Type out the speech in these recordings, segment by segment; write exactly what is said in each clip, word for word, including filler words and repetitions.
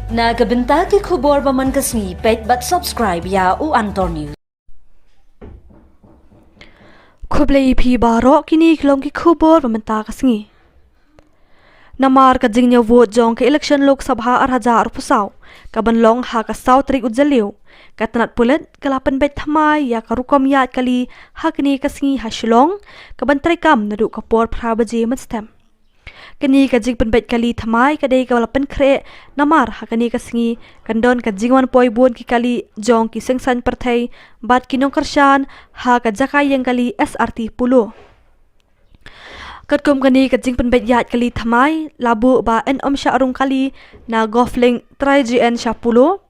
Na ka bynta ki khubor ba man ka sngi, peit bad subscribe ïa u Antor News. Khublei ïa phi baroh, kine ki long ki khubor ba mynta ka sngi. Namar ka jingñiew vote jong ka election Lok Sabha ar hajar arphew saw, ka ban long ha ka saw tarik u Jylliew, ka tnat pulit ka la pynbeit thymmai ïa ka rukom ïaid kali ha kane ka sngi ha Shillong, ka ban treikam naduh ka por phra baje mynstep. Kane ka jingpynbeit kali thymmai ka dei kaba la pynkhreh namar ha kane ka sngi kan don ka jingwan poi bun ki kali jong ki seng saiñ pyrthei bad ki nongkyrshan ha ka jaka ïeng kali S R T Polo. Katkum kane ka jingpynbeit ïaid kali thymmai, la buh ba yn ym shah rung kali na Golf Link Trai J N sha Polo.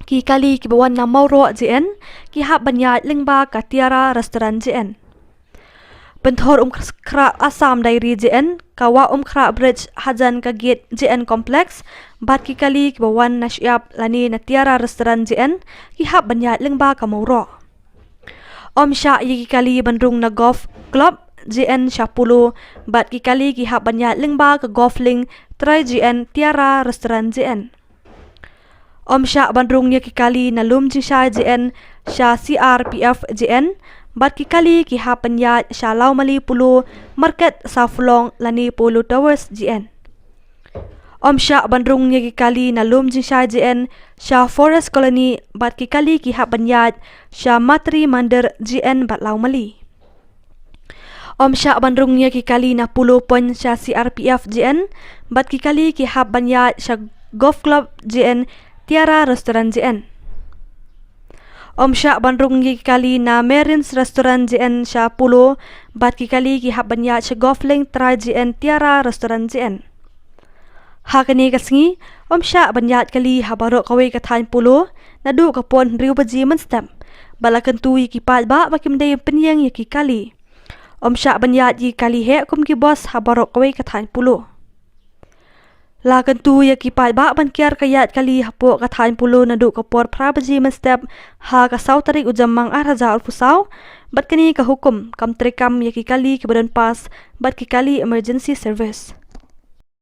Ki kali kiba wan na Mawroh J N ki hap ban ïaid lyngba ka Tiara Restaurant J N. Pynthor Umkhrah Assam Dairy J N, ka Wah Umkhrah Bridge hajan ka Gate J N Complex, bad ki kali kiba wan na shyiap lane na Tiara Restaurant J N ki hap ban ïaid lyngba ka Mawroh. Ym shah ïa ki kali ban rung na Golf Club J N sha Polo, bad ki kali ki hap ban ïaid lyngba ka Golf Link Trai J N, Tiara Restaurant J N. Ym shah ban rung ïa ki kali na Lumjingshai J N sha C R P F J N, bad ki kali ki hap ban ïaid sha Lawmali Polo, Market Sawphlong lane Polo Towers J N. Ym shah ban rung ïa ki kali na Lumjingshai J N sha Forest Colony, bad ki kali ki hap ban ïaid sha Matri Mandir J N bad Lawmali. Ym shah ban rung ïa ki kali na Polo Point sha C R P F J N, bad ki kali ki hap ban ïaid sha Golf Club J N, Tiara Restaurant J N. Ym shah ban rung ïa ki kali na Marines Restaurant J N sha Polo, bad ki kali ki hap ban ïaid sha Golf Link Trai J N, Tiara Restaurant J N. Ha kane ka sngi, ym shah ban ïaid kali ha baroh kawei ka thaiñ Polo naduh ka por hynriew baje mynstep, bad la kyntu ïa ki paidbah ba kim dei pynïeng ïa ki kali. Ym shah ban ïaid ïa ki kali heh kum ki bos ha baroh kawei ka thaiñ Polo. La kyntu ïa ki paidbah ban kiar ka ïaid kali hapoh ka thaiñ Polo naduh ka por phra baje mynstep ha ka saw tarik u Jymmang ar hajar arphew saw, bad kane ka hukum kam treikam ïa ki kali kiba don pass bad ki kali emergency service.